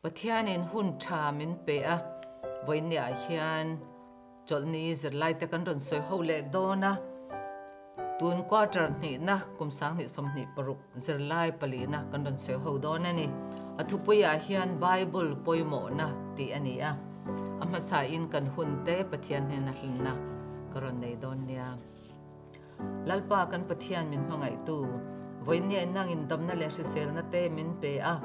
Pathianin hun tha min pe a, vawiinniah hian chawlhni zirlaite kan rawn sawi ho leh dawn a. Tun quarter hnihna kum 2026 zirlai palina kan rawn sawi ho dawn a ni. A thupuiah hian Bible pawimawhna tih a ni a, a hmasain kan hunte Pathian hnena hlinna ka rawn nei dawn nia. Lalpa kan Pathian min hmangaihtu, vawiinniah nangin damna leh hriselna te min pe a,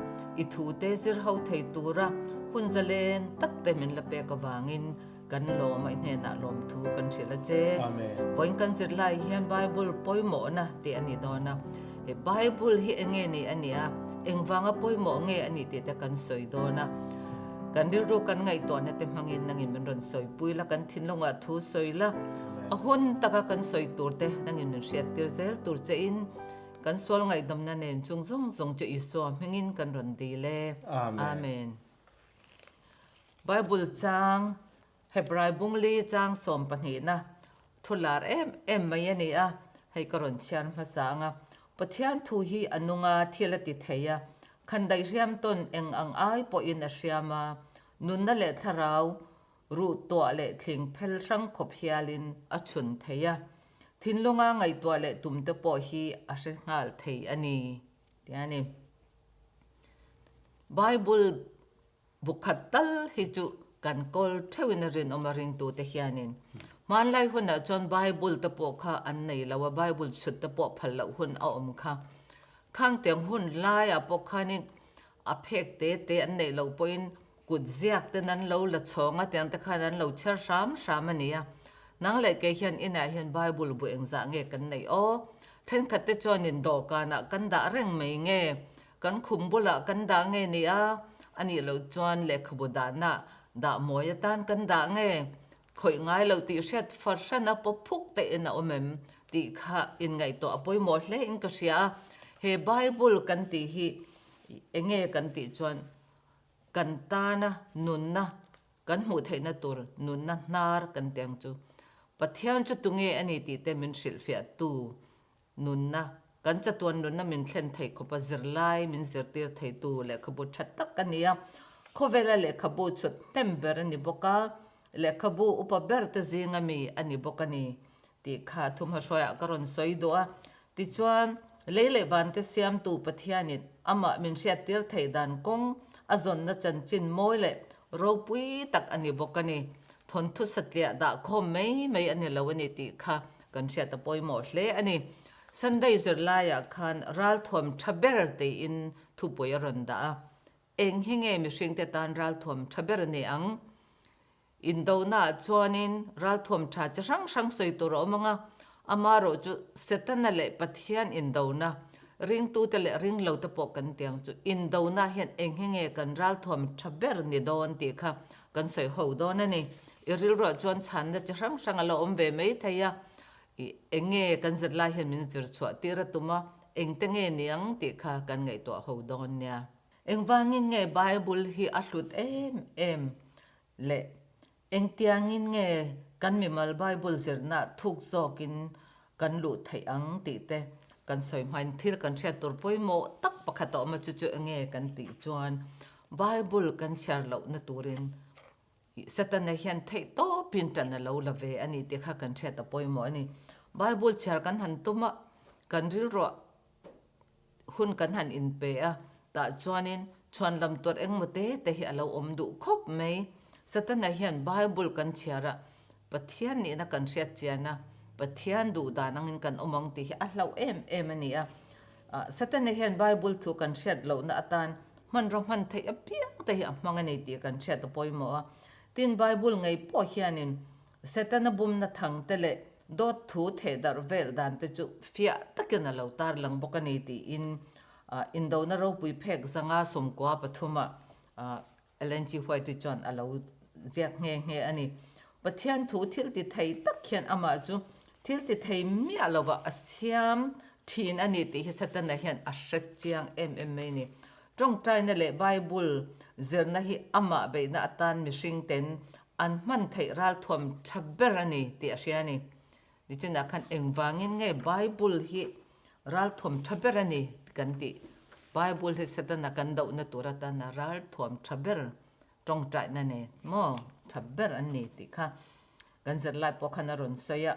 i thu te zir ho thei tura hun zalen tak te min la pek avangin kan lawm a, i hnenah lawmthu kan hrilh a che. Vawiin kan zir lai hian Bible pawimawhna tih a ni dawn a, he Bible hi eng nge ni a nih a, engvanga pawimawh nge a nih tih te kan sawi dawn a. Kan rilru kan ngaihtuahna te hmangin nangin min rawn sawipui la, kan thinlungah thu sawi la, a hun taka kan sawi tur te nangin min hriattir zel tur che in kan sual ngaihdamna nen chung zawng zawng che Isua hmingin kan rawn dil e. Amen. Bible chang Hebrai bungli chang sawmpahnihna thu lar em em mai a ni a, hei ka rawn chhiar hmasa ang a. Pathian thu hi a nung a, thil a ti thei a, khandaih hriam tawn eng ang ai pawhin a hriam a, nunna leh thlarau ruh tuah leh thling phel hrang khawp hialin a chhun thei a, thinlunga ngaihtuah leh tumte pawh hi a hre nghal thei a ni, tih a ni. Bible Bukhat tal hi chu kan kawl theuhin a rinawm a ringtute hianin. Hmanlai hunah chuan Bible te pawh kha an nei lo a, Bible chhut te pawh phal loh hun a awm kha. Khang tiang hun laiah pawh khanin a phek te te an neih loh pawhin kut ziak ten an lo la chhawng a, tiang te khan an lo chhiar hram hram a ni a. Nang leh kei hian inah hian Bible bu engzah nge kan neih aw? Thenkhat te chuanin dawhkanah kan dah reng mai nge? Kan khum bulah kan dah nge ni a, a nih loh chuan lehkhabu dahna dah mawi atan kan dah nge? Khawih ngai loh tih hriat far hran a pawp phuk te in a awm em tih kha inngaihtuah a pawimawh hle in ka hria a. He Bible kan tih hi enge kan tih chuan kan tana nunna kan hmuh theihna tur nunna hnar kan ti ang chu. Pathian chu tunge a ni tih te min hrilhfiahtu Nunna, Kan chatuan nunna min thlen thei khawpa zirlai min zirtir theitu lehkhabu tha tak a ni a. Khawvela lehkhabu chhut hnem ber a ni bawk a, lehkhabu upa ber te zinga mi a ni bawk a ni tih kha thumhmahruaiah ka rawn sawi duh a. Tichuan, lei leh vante siamtu Pathianin amah min hriattir theih dan kawng a zawnna chanchin mawi leh ropui tak a ni bawk a ni. Thawnthu satliah dah khawm mai mai a ni lo a ni tih kha Kan hriat a pawimawh hle a ni. Sunday zirlaiah khan ralthuam tha ber tiin thupui a rawn dah a. Eng hi nge mihringte tan ralthuam tha ber ni ang? Indonaah chuanin ralthuam tha chi hrang hrang sawi tur a awm ang a, amaherawh chu Setana leh Pathian indona, ringtute leh ringlote pawh kan ti ang chu, indona hian eng hi nge kan ralthuam tha ber ni dawn tih kha Kan sawi ho dawn a ni. I rilruah chuan chhanna chi hrang hrang a lo awm ve mai thei a, i eng nge kan zir lai hian min zir chhuah tir a tum a, engte nge ni ang tih kha kan ngaihtuah ho dawn nia. Engvangin nge Bible hi a hlut em em le? Engtiangin nge kan mimal Bible zirna thuk zawkin kan luh theih ang tih te kan sawi hmain thil kan hriat tur pawimawh tak pakhat a awm a, chu chu enge kan tih chuan Bible kan chhiar lohna turin Setana hian theih tawpin tan a lo la ve a ni tih kha kan hriat a pawimawh a ni. Bible chhiar kan han tum a, kan rilruah hun kan han inpe a, tah chuanin chhuanlam tuar engmaw te te hi a lo awm duh khawp mai. Satana hian Bible kan chhiar a, Pathian nihna kan hriat chian a, Pathian duh dan angin kan awm ang tih hi a hlauh em em a ni a. Satana hian Bible thu kan hriat lohna atan hmanraw hman theih apiang te hi a hmang a ni tih kan hriat a pawimawh a. Tin, Bible ngei pawh hianin Setana bumna thang te leh dawt thu theh darh vel dan te chu fiah takin a lo tar lang bawk a ni tiin Indona ropui phek zanga 13 ah Ellen G. White chuan a lo ziak nghe nghe a ni. Pathian thu thil ti thei tak hian amah chu thil ti thei miah lova a siam thin a ni tih hi Setana hian a hre chiang em em mai a ni. Tawngtaina leh Bible zirna hi amah beihna atan mihring ten An hman theih ralthuam tha ber a ni tih a hria a ni. Nichinah khan engvangin nge Bible hi ralthuam tha ber a ni kan tih. Bible hi Setana kan dohna tur atana ralthuam tha ber tawngtaina nen maw tha ber an ni tih kha kan zirlai pawh khan a rawn sawi a.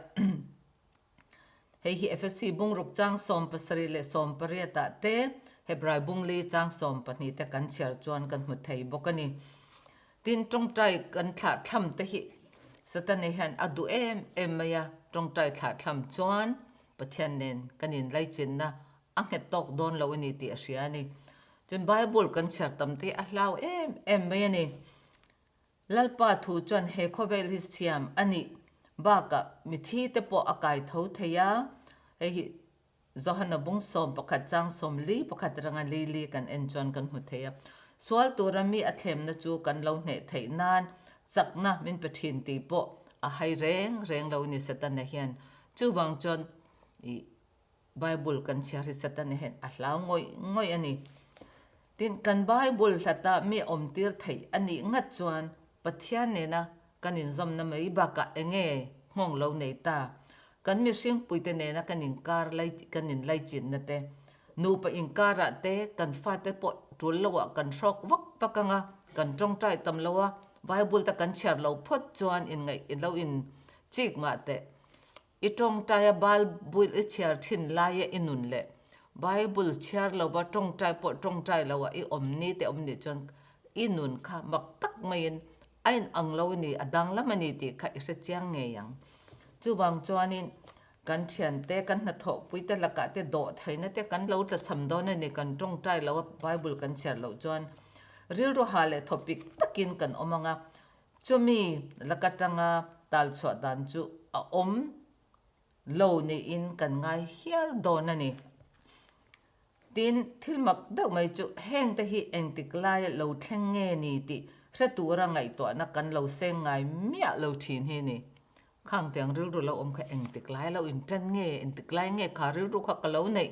Hei hi Efesi bungruk chang 70 leh 18 ah te Hebrai bungli chang 12 te kan chhiar chuan kan hmu thei bawk a ni. Tin, tawngtai kan thlah thlam te hi Satana hian a duh em em mai a, tawngtai thlah thlam chuan Pathian nen kan inlaichinna a nghet tawk dawn lo a ni tih a hria a ni. Chuan Bible kan chhiar tam te hi a hlau em em mai a ni. Lalpa thu chuan he khawvel hi siam a nih bakah mithi te pawh a kai tho thei a, hei hi Johana bung 11 chang 41 ranga li li kan en chuan kan hmu thei a. Sual tura mi a thlemna chu kan lo hneh theih nan chakna min pe thin tih pawh a hai reng reng lo ni Setana hian. Chuvang chuan i Bible kan chhiar hi Setana hian a hlau ngawih ngawih a ni. Tin, kan Bible hlata mi awmtir theih a nih ngat chuan Pathian nena kan inzawmna mai bakah enge nghawng lo nei ta? Kan mihring puite nena kan inkar lai kan inlaichinna te, nupa inkarah te kan fate pawh tul loah kan hrawk vak vak ang a, kan tawngtai tam lo a, Bible te kan chhiar lo phawt chuan inngaih lo in chik mah teh. I tawngtaia Bible i chhiar thin laia i nun leh Bible chhiar lova tawngtai pawh tawngtai loa i awm ni te awm nih chuan i nun kha mak tak maiin a inang lo a ni, a danglam a ni tih kha i hre chiang ngei ang. Chuvang chuanin kan thiante, kan hnathawhpuite lakah te dawh theihna te kan lo tlachham dawn a ni, kan tawngtai loa Bible kan chhiar loh chuan rilru ha leh thawpik takin kan awm ang a, Chumi laka tanga talchhuah dan chu a awm lo niin kan ngai hial dawn a ni. Tin, thil mak deuh mai chu hengte hi engtik laia lo thleng nge ni tih hre tura ngaihtuahna kan lo seng ngai miah lo thin hi ni. Khang tiang rilru lo awm kha engtik lai lo intan nge, engtik lai nge kha rilru kha ka lo neih,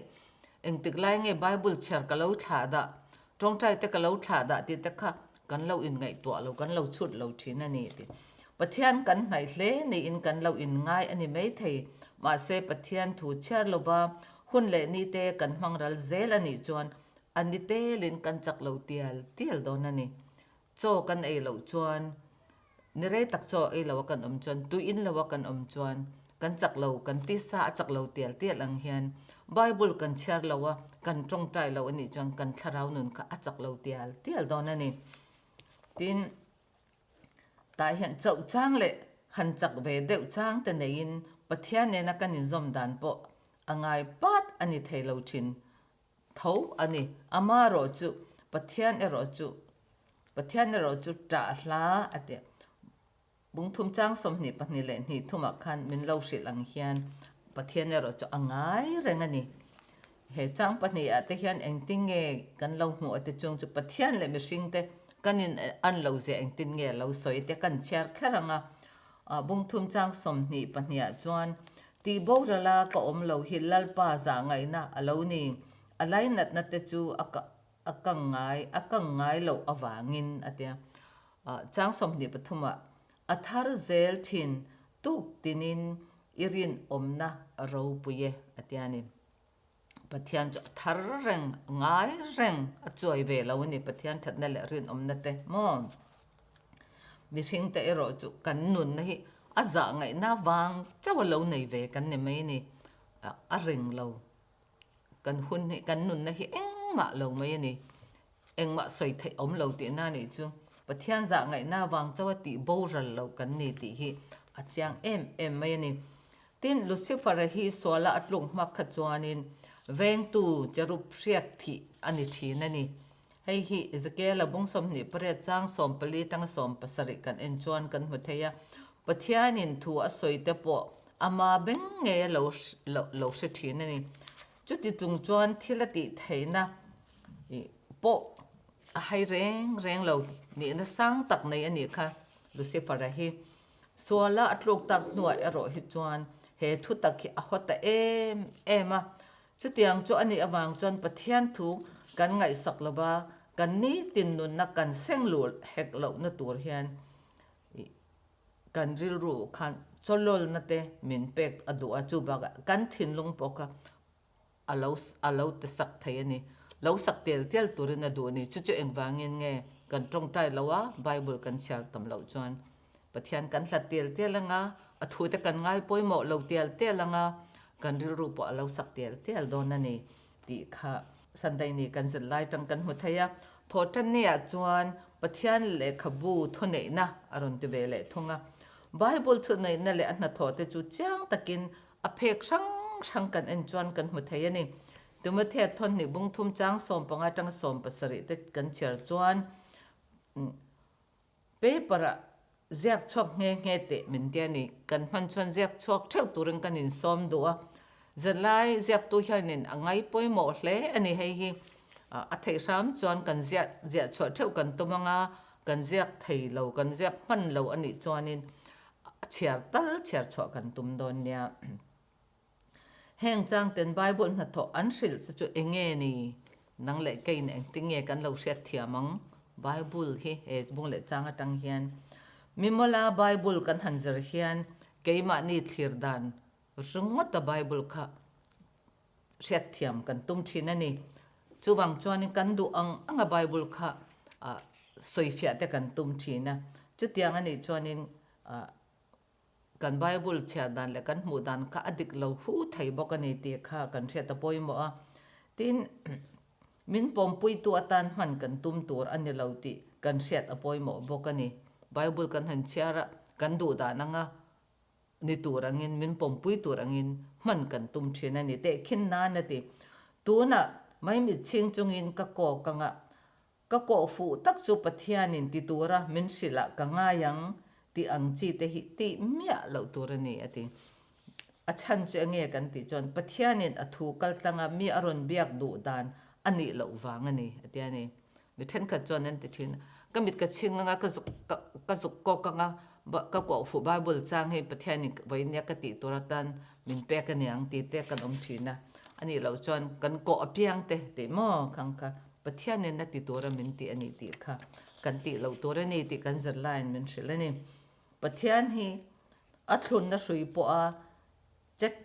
engtik lai nge Bible chhiar ka lo thlah dah, tawngtai te ka lo thlah dah tih te kha kan lo inngaihtuah lo, kan lo chhut lo thin a ni tih. Pathian kan hnaih hle niin kan lo inngai a ni maithei, mahse Pathian thu chhiar lova hun leh ni te kan hmang ral zel a nih chuan a ni telin kan chak lo tial tial dawn a ni. Chaw kan ei loh chuan Ni rei tak chaw ei lo a kan awm chuan, tui in lo a kan awm chuan, kan chak lo, kan tisa a chak lo tial tial ang hian Bible kan chhiar lo a, kan tawngtai lo a nih chuan kan thlarau nun kha a chak lo tial tial dawn a ni. Tin, tah hian chauh chang leh han chak ve deuh chang te neiin Pathian nena kan inzawm dan pawh a ngai pat a ni thei lo thin. Tho a ni. Ama erawh chu, Pathian erawh chu, Pathian erawh chu ṭah hla a ti. Bungthum chang 22 leh hnih thumah khan min lo hrilh ang hian Pathian erawh chu a ngai reng a ni. He chang pahnihah te hian engtin nge kan lo hmuh a ti chung chu Pathian leh mihring te kan in an lo zia engtin nge a lo sawi te kan chhiar kher ang a. Bungthum chang 22 ah chuan Tih borala ka awm lo hi Lalpa zah ngaihna a lo ni. A lainatna te chu a a kang ngai a kang ngai loh avangin a tia. Chang 23 ah a thar zel thin tuk tinin i rinawmna ropui e a tia ni. Pathian chu a thar reng, a ngai reng, a chuai ve lo a ni Pathian thatna leh rinawmna te maw? Mihring te erawh chu kan nunna hi a zah ngaihna vang chauh a lo nei ve kan ni mai a ni, a ring lo. Kan hun hi, kan nunna hi engmah lo mai a ni. Engmah sawi theih awm lo tihna a nih chu. Pathian zah ngaihna vang chauh a tih boral lo kan ni tih hi a chiang em em mai a ni. Tin, Lucifer-a hi suala a tluk hmak kha chuanin vengtu cherub hriat thih a ni thin a ni. Hei hi Ezekiel-a bung 28 chang 14 tanga 17 kan en chuan kan hmu thei a. Pathianin thu a sawi te pawh ama beng ngei a lo lo hre thin a ni. Chuti chung chuan thil a tih theihna pawh a hai reng reng lo nihna sang tak nei a nih kha Lucifer-a hi. Suala a tluk tak hnuah erawh hi chuan he thu tak hi a haw ta em em a. Chutiang chu a nih avang chuan Pathian thu kan ngaihsak lo va, kan nitin nunna kan seng luh hek lohna tur hian kan rilru khan chawlawlna te min pek a duh a, chubakah kan thinlung pawh kha a lo a lo ti sak thei a ni. Lo sak tel tel turin a duh a ni. Chu chu engvangin nge kan tawngtai lo a, Bible kan chhiar tam loh chuan Pathian kan hlat tel tel anga, a thute kan ngai pawimawh lo tel tel anga, kan rilru pawh a lo sak tel tel dawn a ni tih kha Sunday ni kan zir lai tang kan hmu thei a. Thawhtanni ah chuan Pathian lehkhabu thuneihna a rawn ti ve leh thung a. Bible thuneihna leh a hnathawh te chu chiang takin a phek hrang hrang kan en chuan kan hmu thei a ni. Timothea thawnhnih bungthum chang 15 atanga 70 te kan chhiar chuan Paper ah ziak chhuak nghe nghe teh min ti a ni. Kan hman chuan ziak chhuak theuh turin kan insawm duh a. Zirlai ziaktu hianin a ngai pawimawh hle a ni hei hi. A theih hram chuan kan ziah ziah chhuah theuh kan tum anga kan ziak thei lo, kan ziak hman lo a nih chuanin a chhiar tal chhiar chhuah kan tum dawn nia. Heng changten Bible hnathawh an hrilh che chu enge ni? Nang leh keiin engtin nge kan lo hriat thiam ang? Bible hi he bung leh chang atang hian mimawla Bible kan han zir hian keimahni thlir dan ringawta Bible kha hriat thiam kan tum thin a ni. Chuvang chuanin kan duh ang anga Bible kha sawifiah te kan tum thin a. Chutiang anih chuanin Kan Bible chhiar dan leh kan hmuh dan kha a dik lo hu thei bawk a ni tih kha kan hriat a pawimawh a. Tin, min pawmpuitu atan hman kan tum tur a ni lo tih kan hriat a pawimawh bawk a ni. Bible kan han chhiar a, kan duh dan anga ni tur angin, min pawmpui tur angin hman kan tum thin a ni. Tehkhin nan a ti. Tunah maimit chhing chungin ka kawk anga Ka kawh fuh tak chu Pathianin ti tura min hrilh ah ka ngai ang tih ang chi te hi tih miah loh tur a ni, a ti. A chhan chu enge kan tih chuan Pathianin a thu kal tlanga mi a rawn biak duh dan a nih loh vang a ni, a ti a ni. Mi thenkhat chuan an ti thin a, Ka mit ka chhing anga ka zuk ka zuk kawk anga ka kawh fuh Bible chang hi Pathianin vawinia ka tih tur atan min pek a niang tih te kan awm thin a, a nih loh chuan kan kawh apiang te tih maw khang kha Pathianin a ti tura min tih a nih tih kha kan tih loh tur a ni tih kan zirlaiin min hrilh a ni. Pathian hi a thlunna hrui pawha chet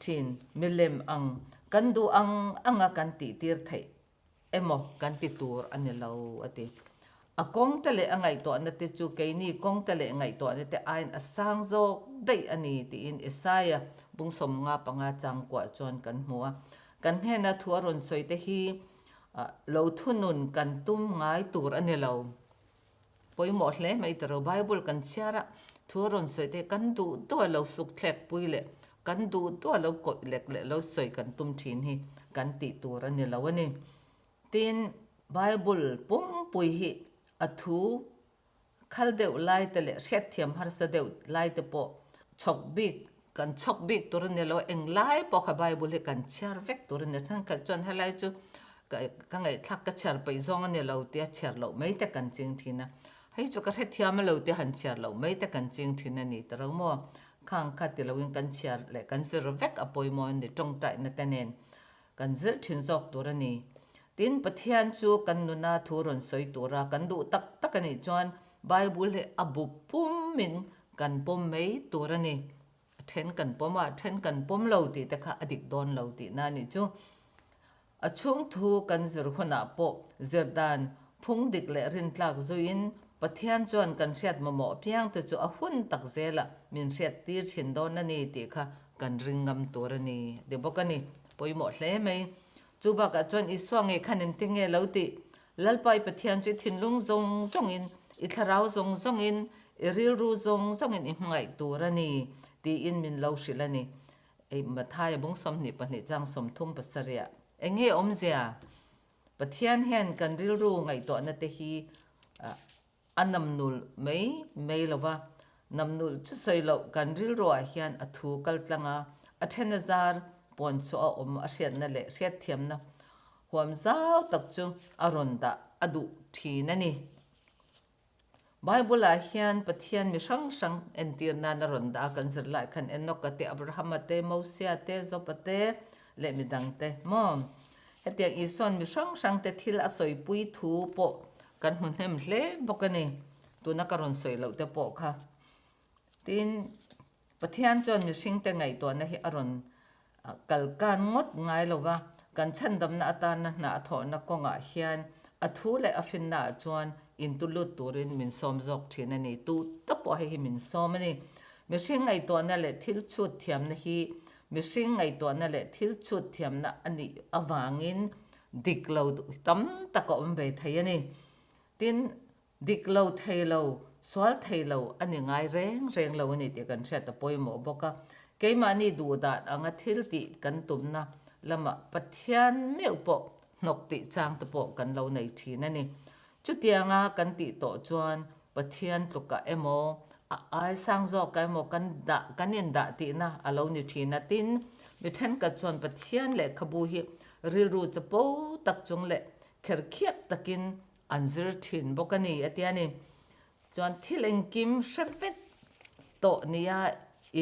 thin milem ang kan duh ang anga kan tih tir theih emaw kan ti tur a ni lo a ti. A kawngte leh a ngaihtuahna te chu keini kawngte leh ngaihtuahna te aiin a sang zawk daih a ni tiin Isaiah bung 55 changkuah chuan kan hmu a. Kan hnena thu a rawn sawi te hi lo thunun kan tum ngai tur a ni lo. Pawimawh hle mai tiro Bible kan chhiar a, thu a rawn sawi te kan duh duh a lo suk thlek pui leh kan duh duh a lo kawih lek leh lo sawi kan tum thin hi kan tih tur a ni lo a ni. Tin, Bible pumpui hi a thu Khal deuh lai te leh hriatthiam harsa deuh lai te pawh chhawk bik kan chhawk bik tur a ni lo, eng lai pawh kha Bible hi kan chhiar vek tur a ni. Thenkhat chuan helai chu ka ka ngaihthlak ka chhiar peih zawng a ni lo tia chhiar loh mai te kan ching thin a, hei chu ka hrethiam a lo tia han chhiar loh mai te kan ching thin a ni ta ro maw? Khang kha ti loin kan chhiar leh kan zir vek a pawimawh a ni tawngtaina te nen. Kan zir thin zawk tur a ni. Tin, Pathian chu kan nuna thu rawn sawi tura kan duh tak tak a nih chuan Bible hi a bu pumin kan pawm mai tur a ni. A then kan pawm a, a then kan pawm lo tih te kha a dik dawn lo tihna a nih chu. A chhung thu kan zir hunah pawh zir dan phung dik leh rintlak zuiin Pathian chuan kan hriat mamawh apiang te chu a hun tak zelah min hriat tir thin dawn a ni tih kha kan ring ngam tur a ni a ti bawk a ni. Pawimawh hle mai. Chu bakah chuan Isua ngei khan engtin nge lo tih? Lalpa i Pathian chu i thinlung zawng zawngin, i thlarau zawng zawngin, i rilru zawng zawngin i hmangaih tur a ni tiin min lo hrilh a ni. Ei Mathaia bung 22 chang 37 ah eng nge awmzia? Pathian hian kan rilru ngaihtuahna te hi A namnul mai mai lo va, namnul chu sawi loh kan rilruah hian a thu kal tlang a, a then a zar pawn chu a awm a hriatna leh hriatthiamna huam zau tak chu a rawn dah a duh thin a ni. Bible-ah hian Pathian mi hrang hrang entir nan a rawn dah a, kan zirlai khan Enoch-a te, Abraham-a te, Mosia te, Job-a te leh mi dang te maw? Hetiang Isua'n mi hrang hrang te thil a sawipui thu pawh kan hmu hnem hle bawk a ni, tuna ka rawn sawi loh te pawh kha. Tin, Pathian chuan mihring te ngaihtuahna hi a rawn kalkan ngawt ngai lo va. Kan chhandamna atana hna a thawhna kawngah hian a thu leh a finnaah chuan intulut turin min sawm zawk thin a ni. Tu ta pawh hei hi min sawm a ni. Mihring ngaihtuahna leh thil chhut thiamna hi mihring ngaihtuahna leh thil chhut thiamna a nih avangin dik lo tam tak a awm ve thei a ni. Tin, Dik lo thei lo, sual thei lo a ni ngai reng reng lo a ni tih kan hriat a pawimawh bawk a. Keimahni duhdan anga thil tih kan tumna lamah Pathian meuh pawh hnawk tih chang te pawh kan lo nei thin a ni. Chutianga kan tih tawh chuan Pathian tlukah emaw, a ai sang zawkah emaw kan dah kan indah tihna a lo ni thin a. Tin, mi thenkhat chuan Pathian lehkhabu hi rilru chapo tak chung leh kherkhiap takin An zir thin bawk a ni a tia ni. Chuan thil engkim hre vek tawh nia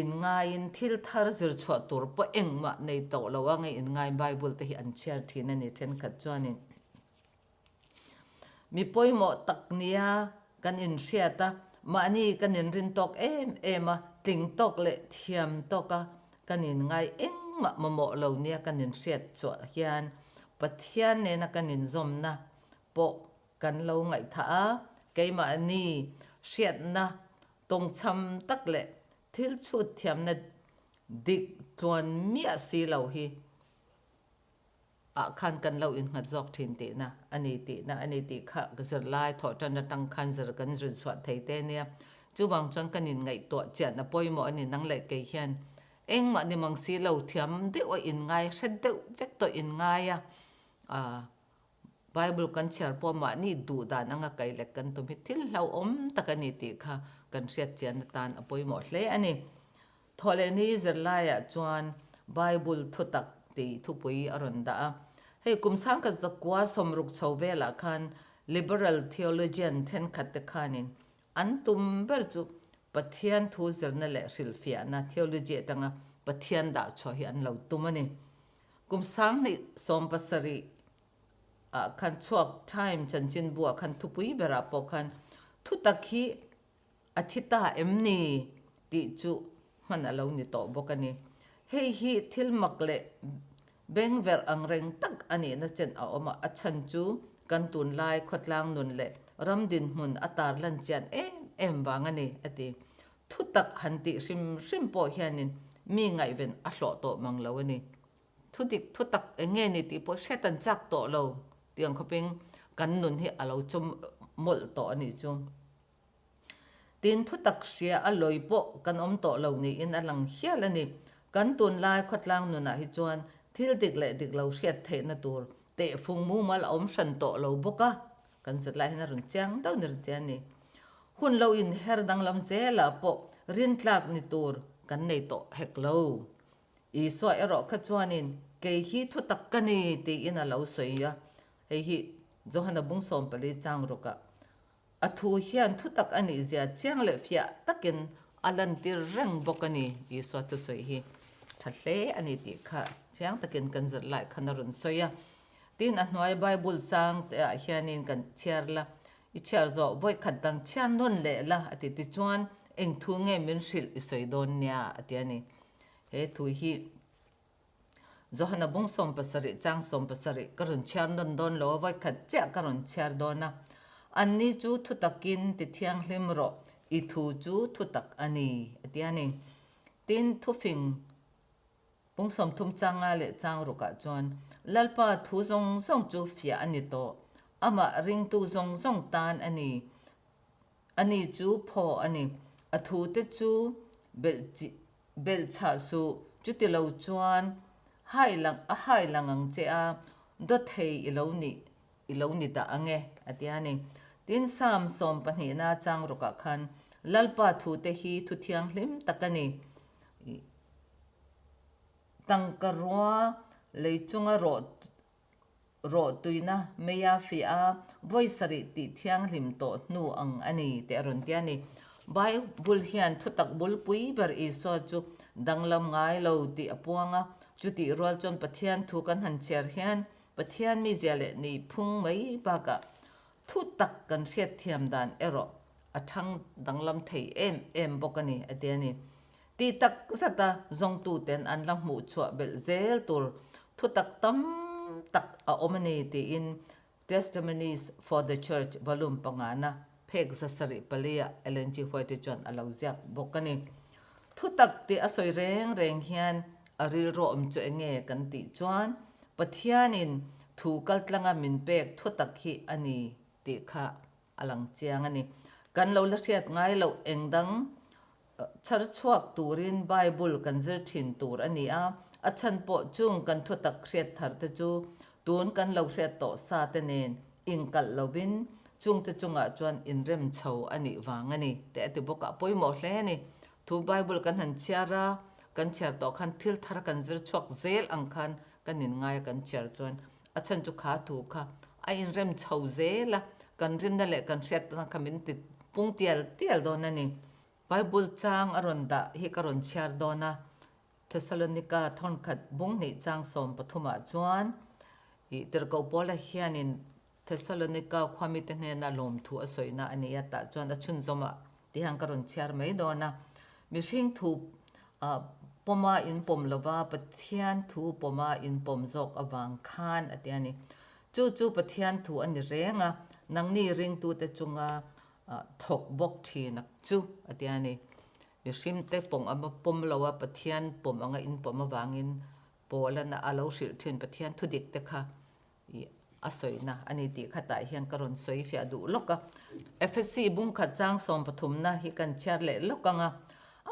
inngaiin thil thar zir chhuah tur pawh engmah nei tawh lo anga inngai Bible te hi an chhiar thin a ni thenkhat chuanin. Mi pawimawh tak nia kan inhriat a, mahni kan inrin tawk em em a, tling tawk leh thiam tawka kan inngai engmah mamawh lo nia kan inhriat chhuah hian Pathian nena kan inzawmna pawh kan lo ngaihthah a, keimahni hriatna tawngchham tak leh thil chhut thiamna dik tluan miah si lo hi ah khan kan lo innghat zawk thin tihna a ni tihna a ni tih kha zirlai thawh tan atang khan zir kan zir chhuah thei te nia. Chuvang chuan kan inngaihtuah chian a pawimawh a ni nang leh kei hian engmah ni mang si lo thiam deuh a inngai hre deuh vek tawh inngai a, ah Bible kan chhiar pawh mahni duh dan anga kai lek kan tum hi thil hlauhawm tak a ni tih kha kan hriat chian atan a pawimawh hle a ni. Thawhlehni zirlaiah chuan Bible thutak tih thupui a rawn dah a. Hei kum sangkhat zakua sawmruk chho velah khan Liberal theologian thenkhat te khanin an tum ber chu Pathian thu zirna leh hrilhfiahna theology atanga Pathian dah chhuah hi an lo tum a ni. Kum 2017 ah khan chhuak Time chanchinbu ah khan thupui berah pawh khan thutak hi a thi ta em ni tih chu hman a lo ni tawh bawk a ni. Hei hi thil mak leh bengverh ang reng tak a nihna chen a awm a, a chhan chu kan tunlai khawtlang nun leh ram dinhmun a tarlan chian em em vang a ni, a ti. Thutak han tih hrim hrim pawh hianin mi ngaihven a hlawh tawh mang lo a ni. Thudik thutak eng nge ni tih pawh hriat an chak tawh lo tih ang khawpin kan nun hi a lo chawm mawlh tawh a nih chu. Tin, thutak hria a lawi pawh kan awm tawh lo niin a lang hial a ni. Kan tunlai khawtlang nunah hi chuan thil dik leh dik lo hriat theihna tur tehfung mumal a awm hran tawh lo bawk a. Kan zir lai hian a rawn chiang deuh ni rawn ti a ni. Hun lo inher danglam zelah pawh rintlak ni tur kan nei tawh hek lo. Isua erawh kha chuanin kei hi thutak ka ni tiin a lo sawi a, hei hi Johana bung 14 chang rukah a thu hian thutak a nih zia chiang leh fiah takin a lantir reng bawk a ni. Isua thusawi hi tha hle a ni tih kha chiang takin kan zir lai khan a rawn sawi a. Tin, a hnuai Bible chang te ah hianin kan chhiar la, i chhiar zawh vawi khat dang chhiar nawn leh la a ti. Tichuan, eng thu nge min hrilh i sawi dawn nia a ti a ni. He thu hi Johana bung 70 chang 70 ka rawn chhiar nawn dawn lo a, vawi khat chiah ka rawn chhiar dawn a. Anni chu thutakin ti thianghlim rawh, i thu chu thutak a ni a ti a ni. Tin, thufing Pung 30 changa leh chang rukah chuan Lalpa thu zawng zawng chu fiah a ni tawh. Amah ringtu zawng zawng tan a ni. Ani chu phaw a ni. A thute chu belh chhah suh. Chuti lo chuan hai lang a hai lang ang che a, dawthei i lo nih i lo ni dah ang e, a ti a ni. Tin, Psalm 12na chang rukah khan Lalpa thute hi thu thianghlim tak a ni. Tangka rua lei chunga rawh rawh tuina meia fiah a, vawi sarih tih thianghlim tawh hnu ang a ni tih a rawn ti a ni. Bible hian thutak bulpui ber Isua chu danglam ngai lo tih a puang a, chutih rual chuan Pathian thu kan han chhiar hian Pathian mizia leh nihphung mai bakah thutak kan hriatthiam dan erawh a thang danglam thei em em bawk a ni a ti a ni. Tih tak zata zawngtuten an la hmuh chhuah belh zel tur thutak tam tak a awm a ni tiin Testimonies for the Church volume pangana phek 74 ah Ellen G. White chuan a lo ziak bawk a ni. Thutak tih a sawi reng reng hian a rilru awm chu enge kan tih chuan Pathianin thu kaltlanga min pek thutak hi a ni tih kha a lang chiang a ni. Kan lo la hriat ngai loh eng dang chhar chhuak turin Bible kan zir thin tur a ni a, a chhan pawh chung kan thutak hriat thar te chu tun kan lo hriat tawh sa te nen inkalh lovin chungte chungah chuan inrem chho a nih vang a ni tih a ti bawk a, a pawimawh hle a ni. Thu Bible kan han chhiar a, kan chhiar tawh khan thil thar kan zir chhuak zel ang khan kan inngai a kan chhiar chuan a chhan chu kha thu kha a inrem chho zel a, kan rinna leh kan hriatna kha min ti pung tial tial dawn a ni. Bible chang a rawn dah hi ka rawn chhiar dawn a, Thessalonika thawnkhat bung hnih chang 13 ah chuan ih Tirhkoh Paula hianin Thessalonika khuamite hnena lawmthu a sawina a ni a, tah chuan a chhunzawm ah tihian ka rawn chhiar mai dawn a, mihring thu pawma in pawm lova Pathian thu pawma in pawm zawk avang khan a ti a ni. Chu chu Pathian thu a ni reng a, nangni ringtute chunga thawk bawk thin ak chu a ti a ni. Mihringte pawng a pawm lo a, Pathian pawm anga in pawm avangin Paulana a lo hrilh thin Pathian thu dik te kha i a sawina a ni tih khatah hian ka rawn sawi fiah duh lawk a. Efesi bungkhat chang sawmpathumna hi kan chhiar leh lawk ang a,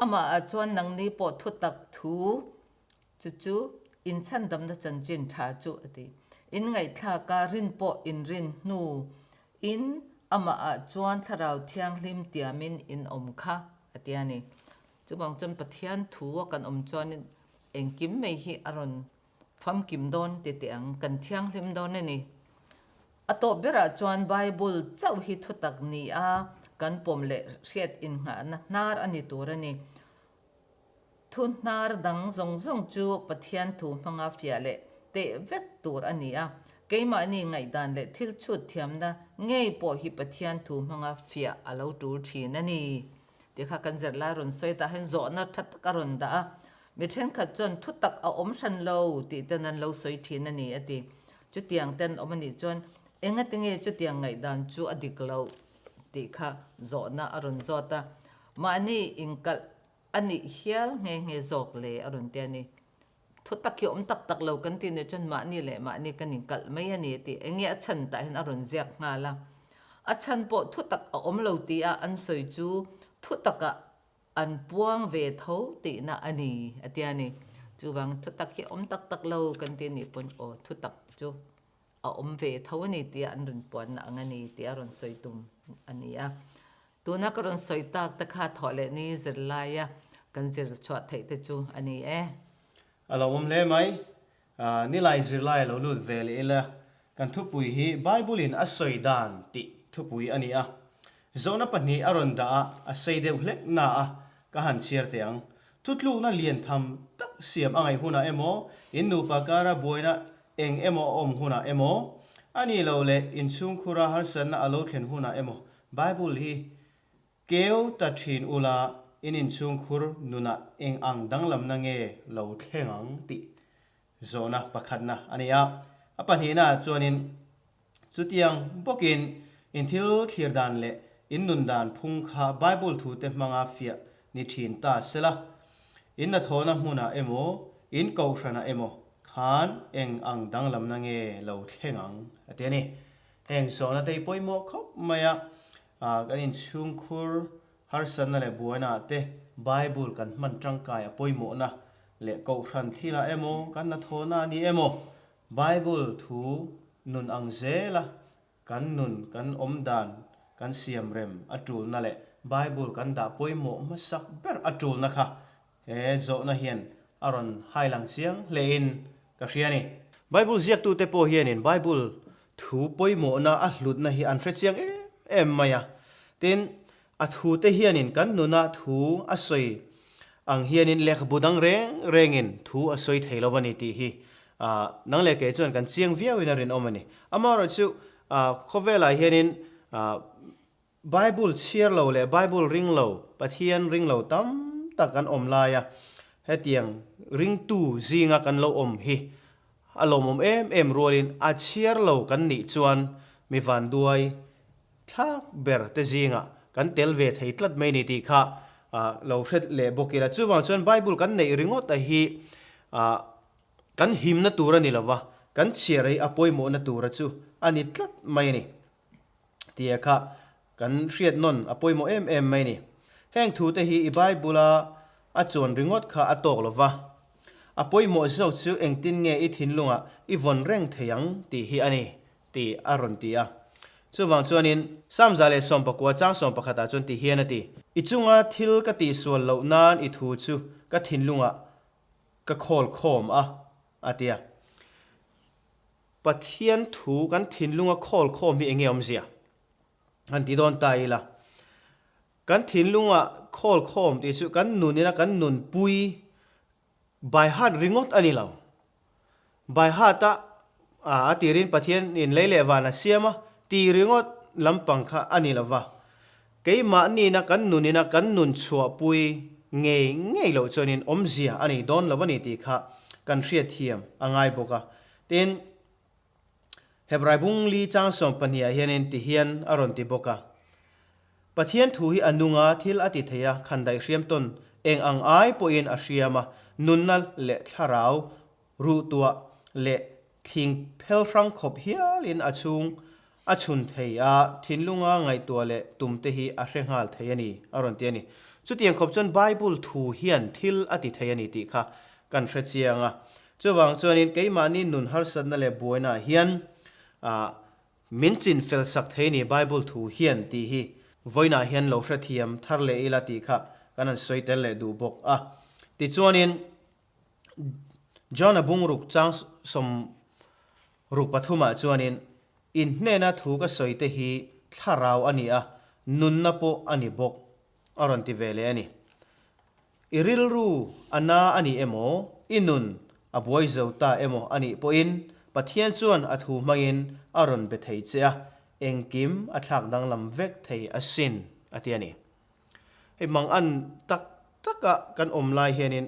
amah ah chuan nangni pawh thutak thu chu chu inchhandamna chanchin tha chu a ti. In ngaihthlak a, rin pawh inrin hnu in amah ah chuan thlarau thianghlim tiamin in awm kha a ti a ni. Chuvang chuan Pathian thu a kan awm chuanin engkim mai hi a rawn Famkim dawn ti teh ang, kan thianghlim dawn a ni. A tawp berah chuan Bible chauh hi thutak ni a kan pawm leh hriat innghahna hnar a ni tur a ni. Thu hnar dang zawng zawng chu Pathian thu hmanga fiah leh teh vek tur a ni a, keimahni ngaihdan leh thil chhut thiamna ngei pawh hi Pathian thu hmanga fiah a lo tul thin a ni. Ti kha kan zirlai rawn sawi tah hian zawhna tha tak a rawn dah a, mi thenkhat chuan thu tak a awm hran lo tih ten an lo sawi thin a ni a ti. Chutiang ten awm a nih chuan engati nge chutiang ngaihdan chu a dik loh tih kha zawhna a rawn zawt a, mahni inkalh a nih hial nghe nghe zawk le a rawn ti a ni. Thu tak hi awm tak tak lo kan tih nih chuan mahni leh mahni kan inkalh mai a ni tih eng nge a chhan tah hian a rawn ziak nghal a. A chhan pawh thu tak a awm lo tih a an sawi chu thu takah an puang ve tho tihna a ni a tia ni. Chuvang thu tak hi awm tak tak lo kan tih nih pawn aw thu tak chu a awm ve tho a ni tih a an rawn puanna ang a ni tih a rawn sawi tum a ni a. Tuna ka rawn sawi tak te kha thawh leh ni zirlaia kan zir chhuah theih te chu a ni e. A lo awm hle mai. Nilai zirlai a lo lut ve leh ila, kan thupui hi Bible-in a sawi dan tih thupui a ni a. Zawhna pahnih a rawn dah a, a sei deuh hlek na a, ka han chhiar teh ang. Thutlukna lian tham tak siam a ngaih hunah emaw, in nupa kara buaina eng emaw a awm hunah emaw, a nih loh leh inchhungkhura harsatna a lo thlen hunah emaw Bible hi keu ta thin ula in inchhungkhur nunah eng ang danglamna nge lo thleng ang tih zawhna pakhatna a ni a. A pahnihna chuanin chutiang bawkin in thil thlir dan leh in nun dan phung kha Bible thute hmanga fiah ni thin ta sela, in hnathawhna hmunah emaw, in kohhranah emaw khan eng ang danglamna nge lo thleng ang a ti a ni. Heng zawhna te hi pawimawh khawp mai a, kan inchhungkhur harsatna leh buaina ah te Bible kan hman tangkai a pawimawhna leh kohhran thilah emaw kan hnathawhna a ni emaw Bible thu nun ang zela kan nun kan awm dan kan siam rem a tulna leh Bible kan dah pawimawh hmasak ber a tulna kha He zawhna hian a rawn hailang chiang hlein ka hria a ni. Bible ziaktute pawh hianin Bible thu pawimawhna a hlutna hi an hre chiang em em mai a. Tin, a thute hianin kan nuna thu a sawi ang hianin lehkhabu dang reng rengin thu a sawi thei lo a ni tih hi nang leh kei chuan kan chiang viauin a rinawm a ni. Amaherawhchu khawvelah hianin Bible chhiar lo leh Bible ring lo, Pathian ring lo tam tak kan awm lai a, hetiang ringtu zinga kan lo awm hi A lawmawm em em rualin a chhiar lo kan nih chuan mi vanduai thlak ber te zingah kan tel ve thei tlat mai ni tih kha lo hre leh bawk ila. Chuvang chuan Bible kan neih ringawt a hi kan himna tur a ni lova, kan chhiar hi a pawimawhna tura chu a ni tlat mai a ni. Tia kha kan hriat nawn a pawimawh em em mai ni. Heng thu te hi i Bible a a chuan ringawt kha a tawk lova. A pawimawh zawk chu engtin nge i thinlungah i vawn reng thei ang tih hi a ni, tih a rawn ti a. Chuvang chuanin Psalm 119 chang 11 ah chuan ti hian a ti, I chunga thil ka tihsual loh nan i thu chu ka thinlungah ka khawl khawm a, a ti a. Pathian thu kan thinlunga khawl khawm hi enge awmzia? Han ti dawn ta ila. Kan thinlunga khawl khawm tih chu kan nun ina kan nunpui by heart ringawt a ni lo. By heart a a tirin Pathian in lei leh van a siam a ti ringawt lampang kha a ni lova. Keimahniina kan nun ina kan nun chhuahpui ngei ngei loh chuanin awmzia a nei dawn lo a ni tih kha kan hriatthiam a ngai bawk a. Tin, Hebrai bung li chang 12 ah hianin ti hian a rawn ti bawk a, Pathian thu hi a nung a, thil a ti thei a, khandaih hriam tawn eng ang ai pawhin a hriam a, nunna leh thlarau ruhtuah leh thling phel hrang khawp hialin a chhung a chhun thei a, thinlunga ngaihtuah leh tum te hi a hre nghal thei a ni, a rawn ti a ni. Chutiang khawp chuan Bible thu hian thil a ti thei a ni tih kha kan hre chiang a. Chuvang chuanin keimahni nun harsatna leh buainaah hian min chin fel sak thei ni Bible thu hian tih hi vawiinah hian lo hrethiam thar leh ila tih kha kan han sawi tel leh duh bawk a. Tichuanin John-a bungruk chang 63 ah chuanin in hnena thu ka sawi te hi thlarau a ni a, nunna pawh a ni bawk a rawn ti ve leh a ni. I rilru a na a ni emaw, i nun a buai zo ta emaw a nih pawhin Pathian chuan a thu hmangin a rawn be thei che a, engkim a thlak danglam vek thei asin, a ti a ni. Hei mangan tak taka kan awm lai hianin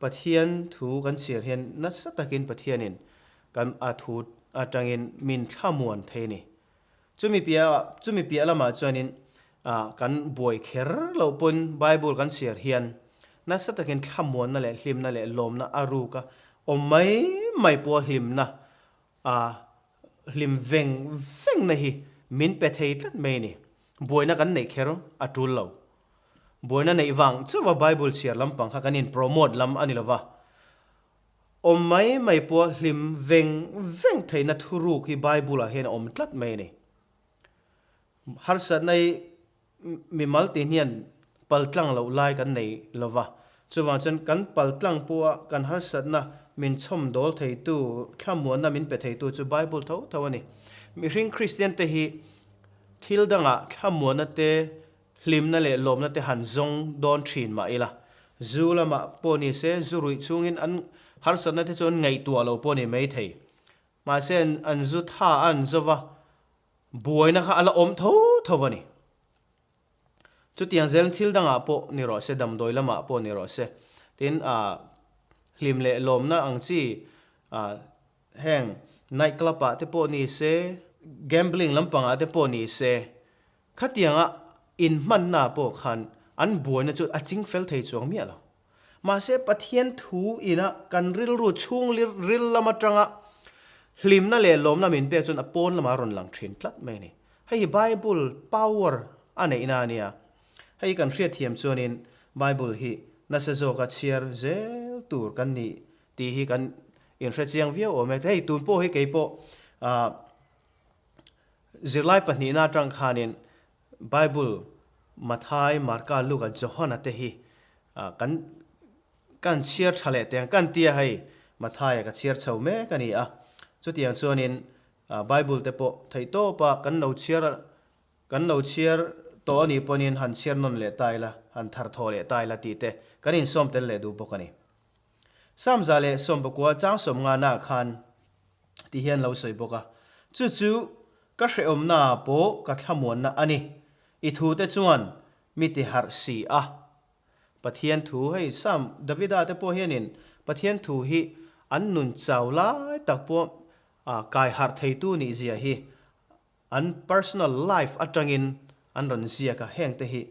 Pathian thu kan chhiar hian nasa takin Pathianin kan a thu atangin min thlamuan thei a ni. Chumi piah chumi piah lamah chuanin kan buai kher loh pawn Bible kan chhiar hian nasa takin thlamuanna leh hlimna leh lawmna a ruk a, awm mai mai pawha hlimna a hlim veng vengna hi min pe thei tlat mai a ni. Buaina kan neih kher a tul lo. Buaina neih vang chauha Bible chhiar lampang kha kan in promote lam a ni lova, Awm mai mai pawh hlim veng veng theihna thuruk hi Bible ah hian a awm tlat mai a ni. Harsatna hi mimal tin hian paltlang loh lai kan nei lo va, chuvang chuan kan paltlang pawha kan harsatna min chhawm dawl theitu, thlamuanna min pe theitu chu Bible tho tho a ni. Mihring Kristian te hi thil dangah thlamuanna te Hlimna leh lawmna te han zawng dawn thin mah ila, zu lamah pawh ni se, zu ruih chungin an harsatna te chu an ngaihtuah lo pawh ni mai thei. Mahse an zu tha a an zo va, buaina kha a la awm tho tho a ni. Chutiang zel thil dangah pawh ni rawh se, damdawi lamah pawh ni rawh se, tin hlim leh lawmna ang chi heng night club ah te pawh ni se, gambling lampangah te pawh ni se, Khatianga inhmanna pawh khan an buaina chu a ching fel thei chuang miah lo. Mahse Pathian thu ina kan rilru chhung ril lam atanga hlimna leh lawmna min pek chuan a pawn lamah a rawn lang thin tlat mai a ni. Hei hi Bible power a neihna a nia. Hei kan hriatthiam chuanin Bible hi nasa zawka chhiar zel tur kan ni tih hi kan inhre chiang viau awm e. Hei tun pawh hi keipawh ah Zirlai pahnihna atang khanin Bible Mathai, Marka, Luka, Johana te hi kan kan chhiar tha leh teng kan tia hei Mathaia ka chhiar chho mek a ni a. Chutiang chuanin Bible te pawh theihtawpa kan lo chhiar kan lo chhiar tawh a nih pawhin han chhiar nawn leh ta ila, han tharthawh leh ta ila tih te kan insawm tel leh duh bawk a ni. Psalm 119 chang 50 naah khan ti hian lo sawi bawk a, Chu chu ka hrehawmna pawh ka thlamuanna a ni, i thute chuan mi ti harh si a. Pathian thu, hei Psalm Davida te pawh hianin Pathian thu hi an nun chau lai tak pawh kai harh theitu nih zia hi an personal life atangin an rawn ziak a, heng te hi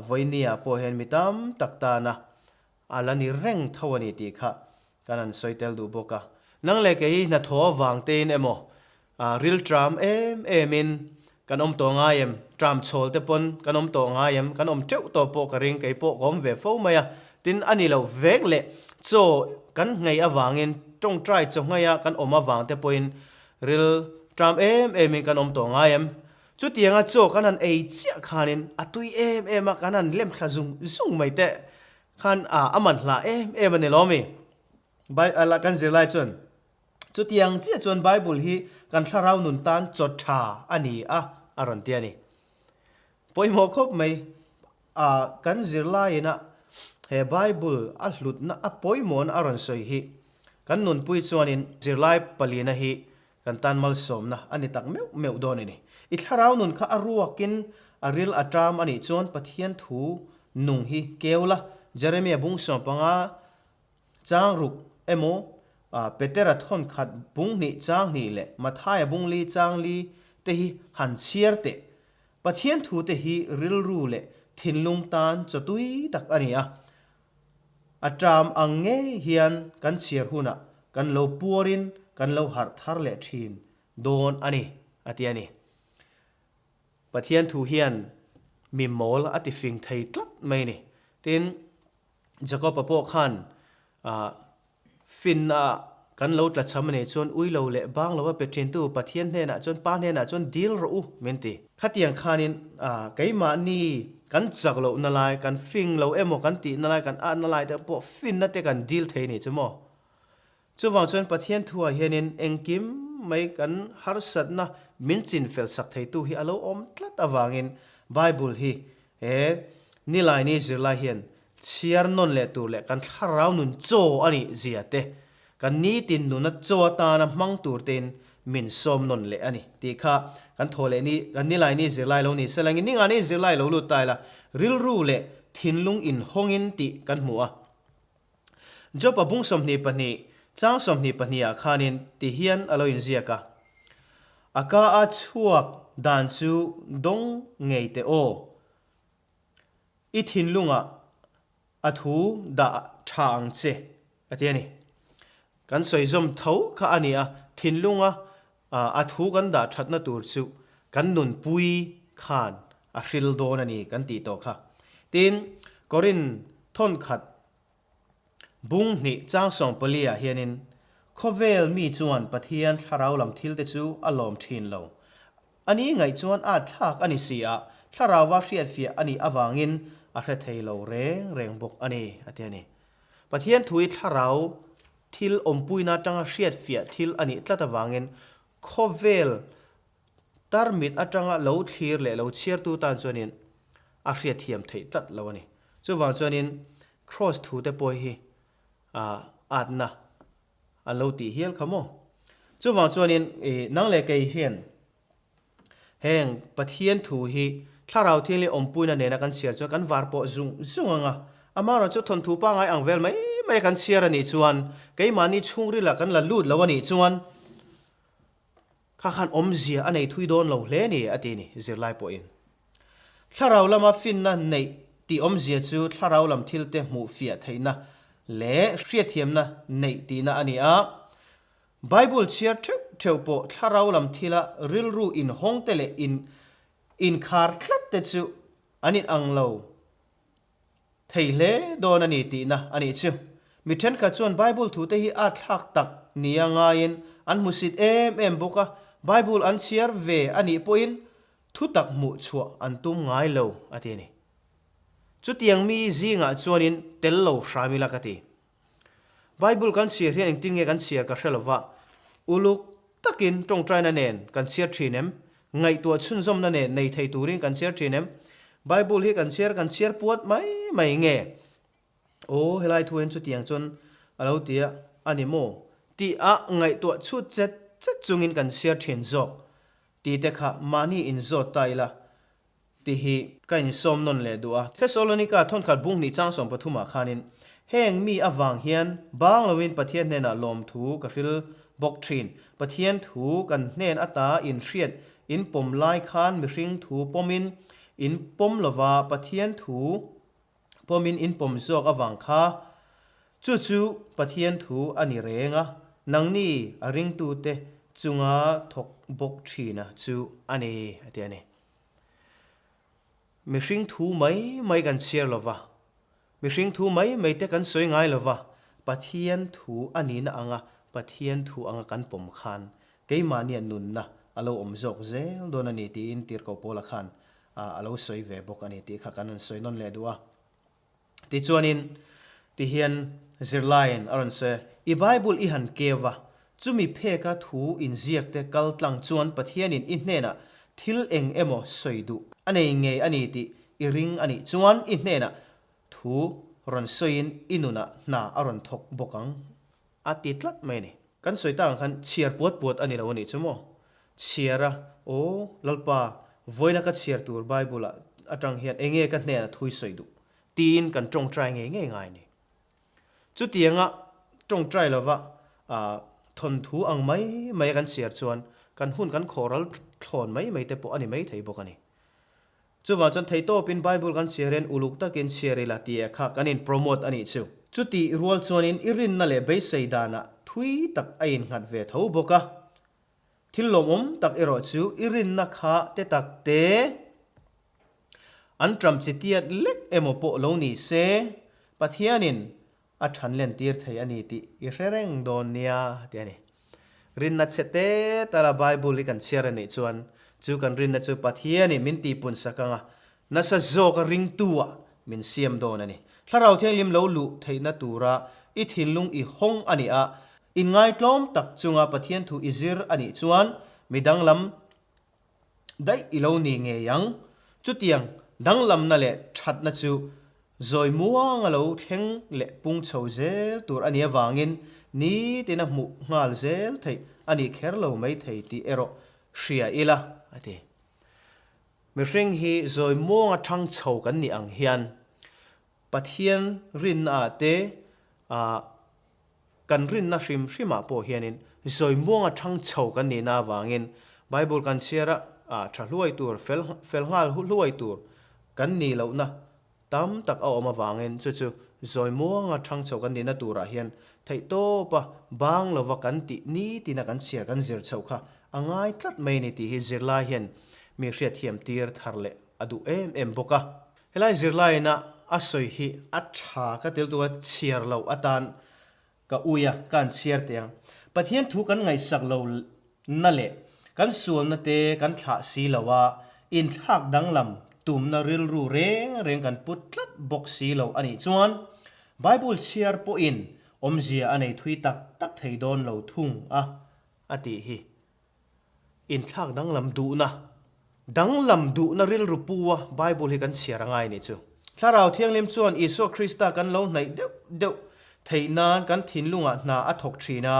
vawinia pawh hian mi tam tak tana a la ni reng tho a ni tih kha kan han sawi tel duh bawk a. Nang leh kei hi hnathawh avang tein emaw ril tram em emin kan awm tawh ngai em? Tram chhawl te pawn kan awm tawh ngai em? Kan awm teuh tawh pawh ka ring, kei pawh ka awm ve fo mai a. Tin, a ni lo vek leh chaw kan nghei avangin tawngtai chaw nghaia kan awm avang te pawhin ril tram em emin kan awm tawh ngai em? Chutianga chaw kan han ei chiah khanin a tui em em a, kan han lem thla zung zung mai teh khan a man hla em em a ni lawm i? Bai kan zirlai chuan chutiang chiah chuan Bible hi kan thlarau nun tan chaw tha a ni a, a rawn ti a ni. Pawimawh khawp mai a kan zirlaiin a he Bible a hlutna a pawimawhna a rawn sawi hi kan nunpui chuanin zirlai palina hi kan tan malsawmna a ni tak meuh meuh dawn a ni. I thlarau nun kha a ruakin a ril a ṭam a nih chuan Pathian thu nung hi keu la, Jeremia bung 15 Chang ruk emaw, Petera thawn khat bung hnih chang hnih leh Mathaia bung li chang li te hi han chhiar teh. Pathian thu te hi rilru leh thinlung tan chaw tui tak a ni a. A ṭam ang ngei hian kan chhiar hunah kan lo puarin kan lo harh thar leh ṭhin dawn a ni, a ti a ni. Pathian thu hian mi mawl a ti fing thei tlat mai a ni. Tin, Jakob-a pawh khan finna kan lo tla cham a nih chuan ui lo leh bang lova pe thintu Pathian hnenah chuan Pa hnenah chuan dil rawh u min ti. Khatiang khanin keimahni kan chak lohna lai, kan fing lo emaw kan tihna lai, kan atna lai te pawh finna te kan dil thei a nih chu maw? Chuvang chuan Pathian thuah hianin engkim mai kan harsatna min chinfel sak theitu hi a lo awm tlat avangin Bible hi he Nilaini zirlai hian chhiar nawn leh tur leh kan thlarau nun chaw a nih zia te, kan nitin nuna chaw atana hmang tur tein min sawm nawn leh a ni tih kha kan thaw leh ni kan Nilaini zirlai lo ni se langin ningani zirlai lo lut ta ila rilru leh thinlung inhawngin tih kan hmu a. Job-a bung 22, chang 22 ah khanin ti hian a lo inziak a, A ka a chhuak dan chu dawng ngei teh aw. I thinlungah a thu dah tha ang che, a ti a ni. Kan sawi zawm tho kha a ni a, thinlunga a thu kan dah thatna tur chu kan nunpui khan a hril dawn a ni kan tih tawh kha. Tin, Korin thawnkhat Bung hnih chang 14 ah hianin, Khawvel mi chuan Pathian thlarau lam thilte chu a lawm thin lo. A ni ngaih chuan at thlak a ni si a, thlarauva hriatfiah a nih avangin a hre thei lo reng reng bawk a ni, a ti a ni. Pathian thu hi thlarau thil awmpuina atanga hriatfiah thil a nih tlat avangin khawvel Tarmit atanga lo thlir leh lo chhiartu tan chuanin a hriatthiam theih tlat lo a ni. Chuvang chuanin Kraws thu te pawh hi atna an lo tih hial kha maw? Chuvang chuanin nang leh kei hian heng Pathian thu hi Thlarau Thianghlim awmpuina nena kan chhiar chuan kan var pawh zung zung ang a. Amaherawhchu chu thawnthu pangngai ang vel mai mai kan chhiar a nih chuan keimahni chhungrilah kan la lut lo a nih chuan Kha khan awmzia a nei thui dawn lo hle ni, a ti ni, zirlai pawhin. Thlarau lama finna neih tih awmzia chu thlarau lam thilte hmuh fiah theihna leh hriatthiamna neih tihna a ni a. Bible chhiar theuh theuh pawh thlarau lam thila rilru inhawngte leh in inkhar tlatte chu an inang lo. Thei hle dawn a ni tihna a nih chu. Mi thenkhat chuan Bible thute hi a thlak tak nia ngaiin an hmusit em em bawk a, Bible an chhiar ve a nih pawhin thu tak hmuh chhuah an tum ngai lo a ti a ni. Chutiang mi zingah chuanin tel lo hram ila ka ti. Bible kan chhiar hian engtin nge kan chhiar ka hre lova, uluk takin tawngtaina nen kan chhiar thin em? Ngaihtuah chhunzawmna nen nei thei turin kan chhiar thin em? Bible hi kan chhiar kan chhiar puat mai mai nge? Aw, helai thu hian chutiang chuan a lo ti a, a ni maw? Tih a ngaihtuah chhut chet chet chungin kan chhiar thin zawk tih te kha mahni inzawt ta ila Tih hi ka insawm nawn leh duh a. Thesalonika thawnkhat bung hnih chang 13 ah khanin. Heng mi avang hian bang loin Pathian hnenah lawmthu ka hril bawk thin. Pathian thu kan hnen ata inhriat in pawm lai khan mihring thu pawmin in pawm lova Pathian thu pawmin in pawm zawk avang kha chu chu Pathian thu a ni reng a, nangni a ringtute chunga thawk bawk thina chu a ni, a ti a ni. Mihring thu mai mai kan chhiar lova, Mihring thu mai mai te kan sawi ngai lova, Pathian thu a nihna anga Pathian thu anga kan pawm khan keimahnia nunna a lo awm zawk zel dawn a ni tiin Tirhkoh Paula khan a lo sawi ve bawk a ni tih kha kan rawn sawi nawn leh duh a. Tichuanin tihian zirlaiin a rawn sawi a, I Bible i han keu va, chumi pheka thu inziakte kal tlang chuan Pathianin i hnenah thil eng emaw sawi duh a nei ngei a ni tih I ring a nih chuan i hnenah thu rawn sawiin i nunah hna a rawn thawk bawk ang a ti tlat mai a ni. Kan sawi tak ang khan chhiar puat puat a ni lo a nih chu maw? Chhiar a, Aw Lalpa, vawiina ka chhiar tur Bible ah atang hian enge ka hnenah thu i sawi duh? tiin kan tawngtai ngei ngei ngai a ni. Chutianga tawngtai lova thawnthu ang mai mai a kan chhiar chuan kan hun kan khawhral thlawn mai mai te pawh a ni mai thei bawk a ni. Chuvang chuan theihtawpin Bible kan chhiar hian uluk takin chhiar ila tih kha kan in promote a nih chu. Chutih rual chuanin i rinna leh beisei danah thui tak a innghat ve tho bawk a. Thil lawmawm tak erawh chu i rinna kha te tak te an ṭam chi tiat lek emaw pawh lo ni se, Pathianin A ṭhan lentir thei a ni tih i hre reng dawn nia, ti a ni. Rinna chhe te tala Bible hi kan chhiar a nih chuan chu kan rinna chu Pathianin min tihpun sak anga nasa zawka ringtu-ah min siam dawn a ni. Thlarau Thianghlim lo luh theihna tura i thinlung i hawng a nih a, inngaitlawm tak chunga Pathian thu i zir a nih chuan mi danglam Daih i lo ni ngei ang. Chutiang danglamna leh thatna chu zawi muanga lo thleng leh pung chho zel tur a nih avangin nitin a hmuh nghal zel theih a nih kher lo mai thei tih erawh hria ila, a ti. Mihring hi zawi muanga thang chho kan nih ang hian Pathian rinna ah te ah Kan rinna hrim hrimah pawh hianin zawi muanga thang chho kan nihna avangin Bible kan chhiar a, ah tha hluai tur, fel fel nghal hluai tur kan nih lohna tam tak a awm avangin chu chu zawi muanga thang chho kan nihna turah hian theihtawpa bang lova kan tih nitina kan chhiar kan zir chhoh kha a ngai tlat mai a ni tih hi zirlai hian mi hriatthiam tir thar leh a duh em em bawk a. Helai zirlaiina a sawi hi a tha ka tel tura chhiar loh atan ka ui a, ka han chhiar teh ang. Pathian thu kan ngaihsak lo na leh kan sualna te kan thlah si lo a, inthlak danglam tumna rilru reng reng kan put tlat bawk si lo a nih chuan Bible chhiar pawhin awmzia a nei thui tak tak thei dawn lo thung a, a tih hi. Inthlak danglam duhna, danglam duhna rilru pu a Bible hi kan chhiar a ngai nih chu. Thlarau Thianghlim chuan Isua Krista kan lo hnaih deuh deuh theih nan kan thinlungah hna a thawk thin a,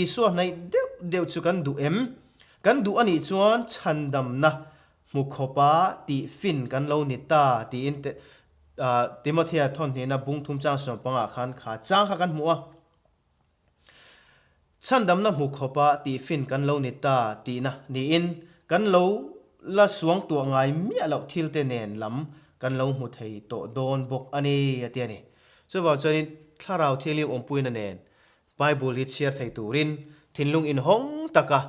Isua hnaih deuh deuh chu kan duh em? Kan duh a nih chuan chhandamna hmu khawpa tih fin kan lo ni ta tiin Timothea thawnhnihna bung thum chang sawmpangah khan kha chang kha kan hmu a. Chhandamna hmu khawpa tihfin kan lo ni ta tihna niin kan lo la suangtuah ngai miah loh thilte nen lam kan lo hmu thei tawh dawn bawk a ni, a ti a ni. Chuvang chuanin Thlarau Thianghlim awmpuina nen Bible hi chhiar thei turin thinlung inhawng taka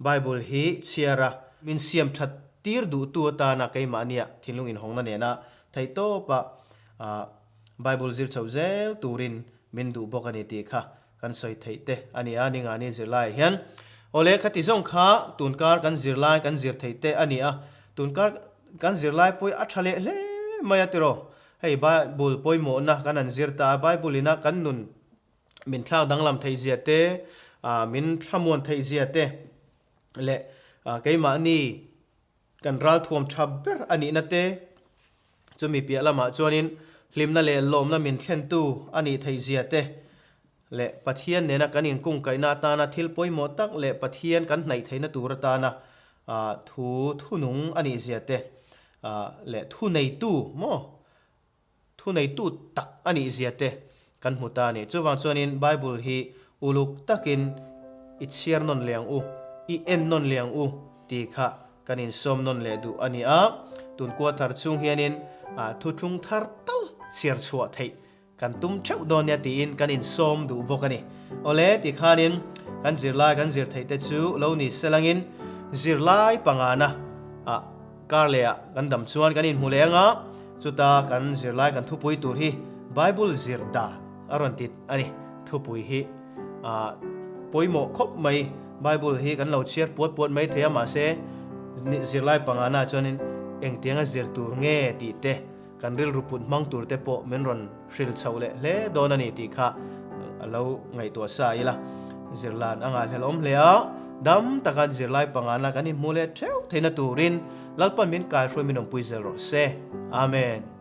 Bible hi chhiar a, min siam that tir duhtu atana keimahnia thinlung inhawngna nena theihtawpa Bible zir chhoh zel turin min duh bawk a ni tih kha kan sawi theih te a ni a, ningani zirlaiah hian awle khati zawng kha tunkar kan zirlai kan zir theih te a ni a, tunkar kan zirlai pawh a tha leh hle mai a tiraw, hei Bible pawimawhna kan han zir ta a, Bible ina kan nun min thlak danglam theih zia te, min thlamuan theih zia te leh keimahni Kan ralthuam tha ber a nihna te, chumi piah lamah chuanin hlimna leh lawmna min thlentu a nih theih zia te leh Pathian nena kan inkungkaihna atana thil pawimawh tak leh Pathian kan hnaih theihna tur atana thu thunung a nih zia te leh thuneitu maw Thuneitu tak a nih zia te. Kan hmu ta a ni. Chuvang chuanin Bible hi uluk takin i chhiar nawn leh ang u, i en nawn leh ang u tih kha kan insawm nawn leh duh a ni a. Tun quarter chhung hianin thuthlung thar tal chhiar chhuah theih kan tum theuh dawn nia tiin kan insawm duh bawk a ni. Awle tikhanin kan zirlai kan zir theih te chu lo ni selangin zirlai pangana ah Kar lehah kan dam chuan kan inhmu leh anga, chuta kan zirlai kan thupui tur hi Bible zir dan a rawn ti a ni. Thupui hi ah pawimawh khawp mai, Bible hi kan lo chhiar puat puat mai thei a mahse zirlai pangana chuanin engtianga zir tur nge tih te, Kan rilru put hmang tur te pawh min rawn hril chhoh leh hle dawn a ni tih kha a lo ngaihtuah sa ila. Zirlan a ngaihlel awm hle a, dam taka zirlai pangana kan inhmu leh theuh theihna turin Lalpan min kaihruai min awmpui zel rawh se. Amen.